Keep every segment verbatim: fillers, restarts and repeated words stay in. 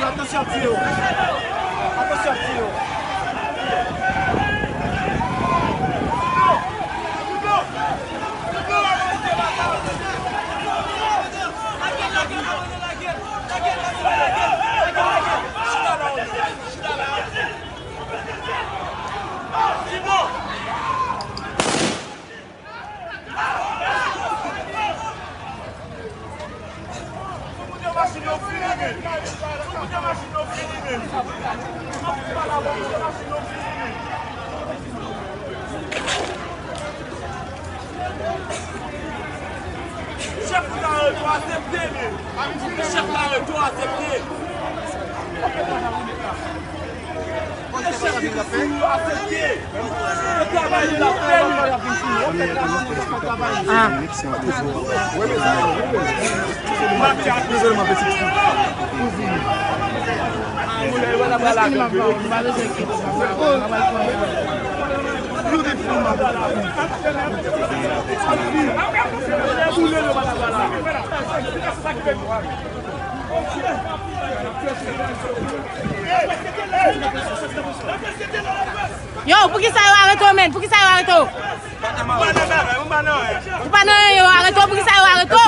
Atansyon ap tiye yo. Atansyon ap tiye yo. Chèf la reto asepte li. Chèf la reto asepte. Yo, poukisa yo arete w, menn? Poukisa yo arete w? Ou pa nan anyen, yo arete w, poukisa yo arete w?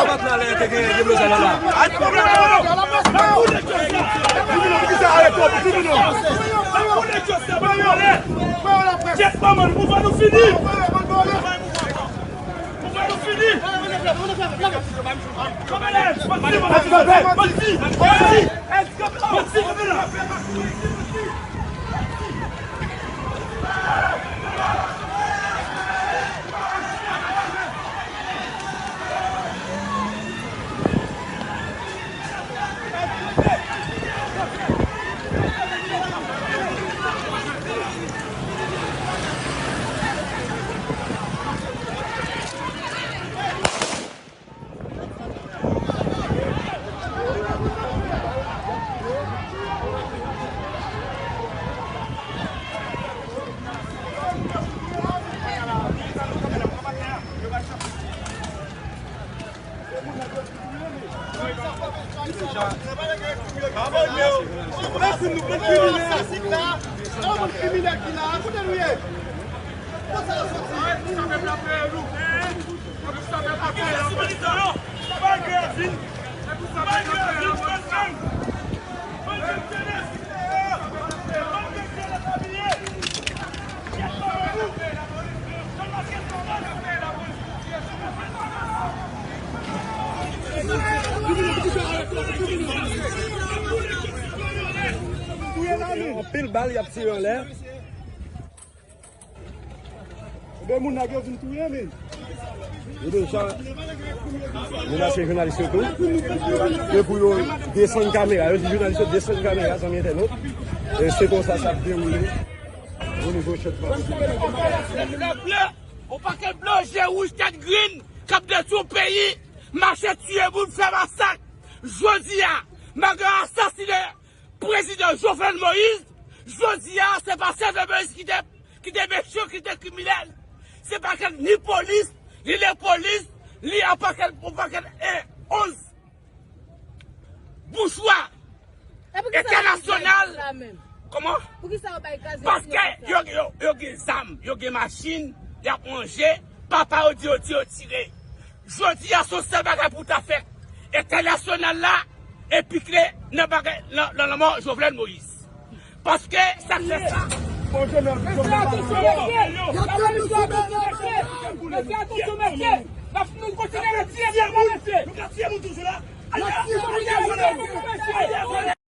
Anpil bal y ap tire anlè. Ebyen, moun nan yo vin touye, men. Yo deja menase jounalis yo tou. E pou yo desann kamera. Yo di jounalis yo desann kamera, zanmi entènot. E se konsa sa ap dewoule o nivo Chètman. Yon pakèt blan, je wouj, tèt grenn k ap detwi yon peyi, mache tiye moun, fè masak. Jodi a, malgre asasinen Prezidan Jovenel Moïse, jodi a, se pa Jovenel Moïse ki te, ki te mechan, ki te kriminèl. Se pakèt ni polis, ni lepolis, ni yon pakèt, yon pakèt, e, onz boujwa entènasyonal. Kòman? Paske yo, yo, yo gen zam, yo gen machin, y ap manje, papa yo di yo, di yo tire. Jodi a, se yon sèl bagay pou ta fè. Entènasyonal la, enplike nan bagay, nan, nan lanmò Jovenel Moïse. Paske sa k fè sa. Mesye, atansyon, mesye. Mesye, atansyon, mesye. N ap, nou kontinye retire moun, mesye. Nou ka tiye moun toujou la. N ap tiye moun, mesye.